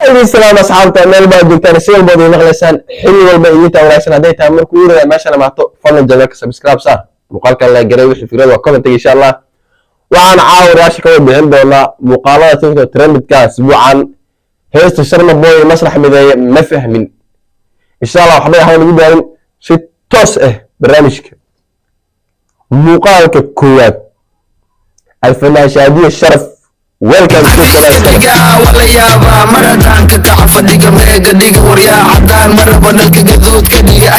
Idin salaam asxaabta, meel baad joogtaan, si walbaad idin maqlaysaan, xilli walba idinta wanaagsan. Hadday tahay markuu uraya meeshan imaato, fadlan channelka subscribe saar, muuqaalkan la garay, wixii fikrad waa comment, insha Allah. Waxaan caawa raasha kaga bixin doonaa muuqaalada TikTok trendidka asbuucan. Heesta Sharma Boy Masrax Mideeye ma fahmin. Insha Allah waxba waxba lagu gaarin, si toos ah barnaamijka. Muuqaalka koowaad, Alfanaan Shaadiye Sharaf, welcome to. Wala yaabaa mar haddaan ka kaco fadhiga, meega dhiga waryaa cadaan maraba dhalka gaduud ka dhiga.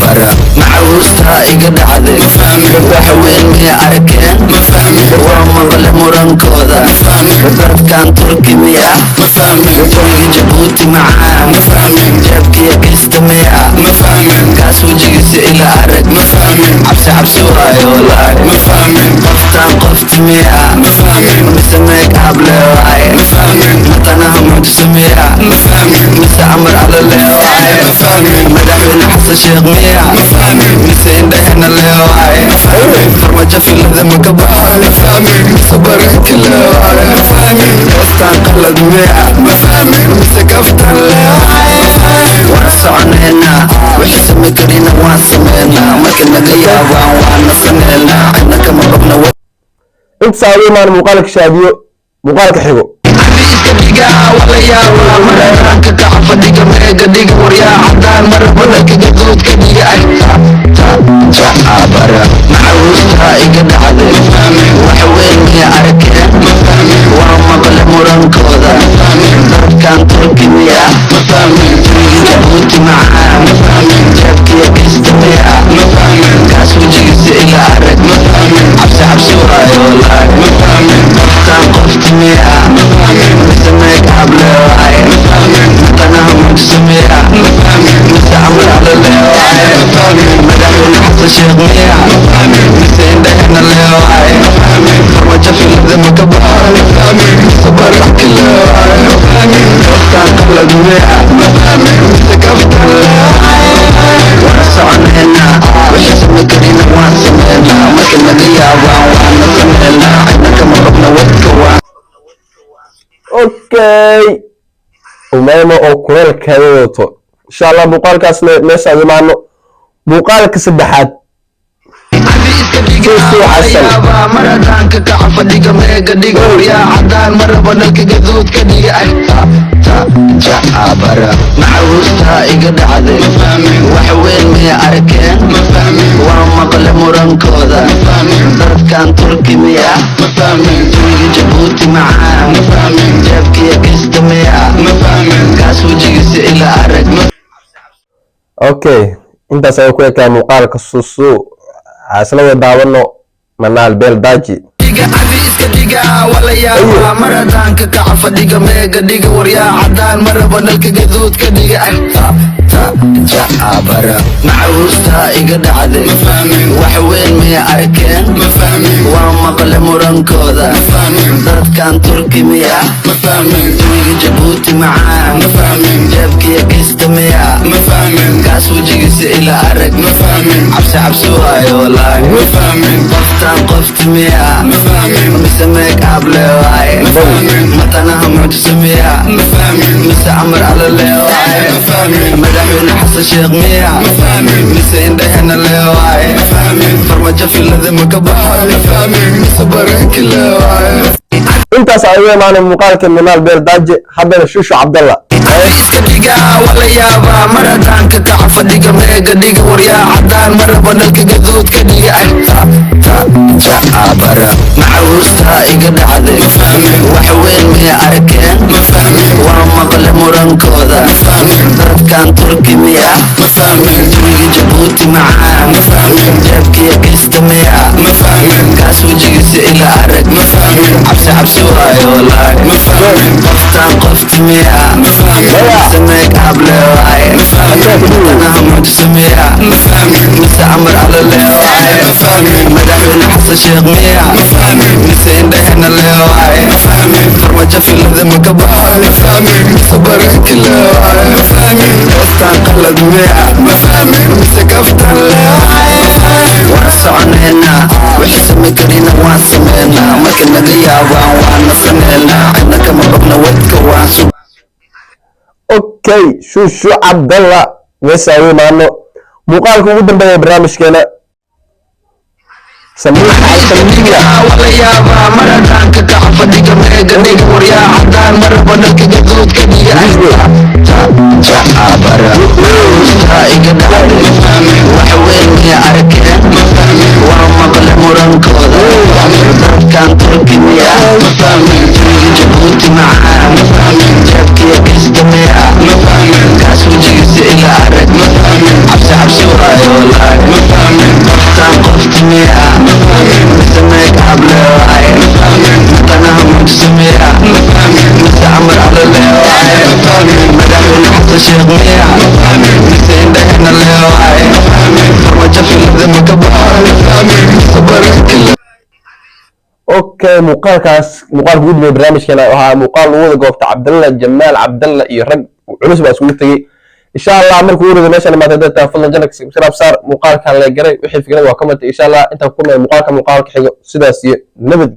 Bara macawiista iga dhacday, wax weyn miya arkeen? Waa maqle murankooda, dadkan Turki miya? Jawiga Jabuuti macaan, jeebkiya kista miya? Kaas wejigiisa ila arag, cabsi cabsi waayo walaahi. Qoftaan qofti miya mise make up leewaaye? Matanaha mucjiso miya mise amar alla leewaaye? Madaxweyne Xasan Sheekh miya mise indhahena leewaaye? Farmajo filada ma ka baxo mise baranki leewaaye? Heestaan qalad miya mise kaftan leewaaye? Waan soconaynaa, wixii same karina waan sameynaa, marka naga yaabaan waana sameynaa, cidna kama qabna. Intaas ugu imaan muuqaalka Shaadiyo. Muuqaalka xigo. Wala yaabaa mar haddaan ka kaco fadhiga, meega dhiga waryaa cadaan maraba dhalka gaduud ka dhiga. Bara macawiista iga dhacday, wax weyn miya arkeen? Waa maqle murankooda, dadkan Turki miya? Jawiga Jabuuti macaan, jeebkiya kista miya? Kaas wejigiisa ila arag, cabsi cabsi waayo walaahi. Qoftaan qofti miya mise make up leewaaye? Matanaha mucjiso miya mise amar alla leewaaye? Madaxweyne Xasan Sheekh miya mise indhahena leewaaye? Farmajo filada ma ka baxo mise baranki leewaaye? Heestaan qalad miya mise kaftan leewaaye? Waan soconaynaa, wixii same karina waan sameynaa, marka naga yaabaan waana sameynaa, cidna kama qabna wadka waa. Okay, Umayma oo kuleelkeeda wadato, insha Allah muuqaalkaasna meesha imaano. Muuqaalka saddexaad, Suusu Xasan. Mar haddaan ka kaco fadhiga, meega dhiga waryaa cadaan maraba dhalka gaduud ka dhiga. Bara macawiista iga dhacday, wax weyn miya arkeen? Waa maqle murankooda, dadkan Turki miya? Jawiga Jabuuti macaan, jeebkiya kista miya? Kaas wejigiisa ila arag. Okay, intaas ayuu ku ekaa muuqaalka Suusu. Isla wada daawano Manaal Beel Daaji. Iska dhiga, wala yaabaa mar haddaan ka kaco fadhiga, meega dhiga waryaa cadaan maraba dhalka gaduud ka dhiga. Bara macawiista iga dhacday, wax weyn miya arkeen? Waa maqle murankooda, dadkan Turki miya? Jawiga Jabuuti macaan, jeebkiya kista miya? Kaas wejigiisa ila arag, cabsi cabsi waayo walaahi. Qoftaan qofti miya mise make up leewaaye? Matanaha mucjiso miya mise amar alla leewaaye? Madaxweyne Xasan Sheekh miya mise indhahena leewaaye? Farmajo filada ma ka baxo mise baranki leewaaye? Intaas ayuu imaanay muuqaalka Manaal Beel Daaji. Haddana Shushu Cabdalla. Iska dhiga, wala yaabaa mar haddaan ka kaco fadhiga, meega dhiga waryaa cadaan maraba dhalka gaduud ka dhiga. Bara macawiista iga dhacday, wax weyn miya arkeen? Waa maqle murankooda, dadkan Turki miya? Jawiga Jabuuti macaan, jeebkiya kista miya? Kaas wejigiisa ila arag, cabsi cabsi waayo walaahi. Qoftaan qofti miya mise make up leewaaye? Matanaha mucjiso miya mise amar alla leewaaye? Madaxweyne Xasan Sheekh miya mise indhahena leewaaye? Farmajo filada ma ka baxo mise baranki leewaaye? Heestaan qalad miya mise kaftan leewaaye? Waan soconaynaa, wixii same karina waan sameynaa, marka naga yaabaan waana sameynaa, cidna kama qabna wadka. Okay, Shushu Cabdalla, meesha ugu imaano muuqaalka ugu dambeeya ee barnaamijkeena, Samiir Alsamiya. Wala yaabaa maradaan ka kaco fadhiga, meega dhiga waryaa cadaan maraba dharka gaduudka dhiga abara iga dhacday. Wax weyn miya arkeen? Waa maqle murankooda. Dadkan Turki miya? Jabuuti macaan jeebkiya kista miya? Kaas wejigiisa ila arag, cabsi cabsi waayo walaay. Qoftaan qofti miya mise meeg hable waaye? Matanaha muujisa miya mise amar alle lee waaye? Madaxweyne Xasan Sheekh miya mise indhahena lee waaye? Farmajo filada ma ka baxo mise barakila? Okay, muuqaalkaas, muuqaalka ugu dambeeya barnaamijkeena, waxaa muuqaal lagu wada goobta Cabdalla Jamaal Cabdalla iyo rag culus baa isugu tegey. Insha Allah markuu urida meeshan imaatay dadka, fadlan channelka subscribe saar, muuqaalkan la garay, wixii fikrad waa comment. Insha Allah intaan ku kulmay muuqaalka xigo, sidaas iyo nabad.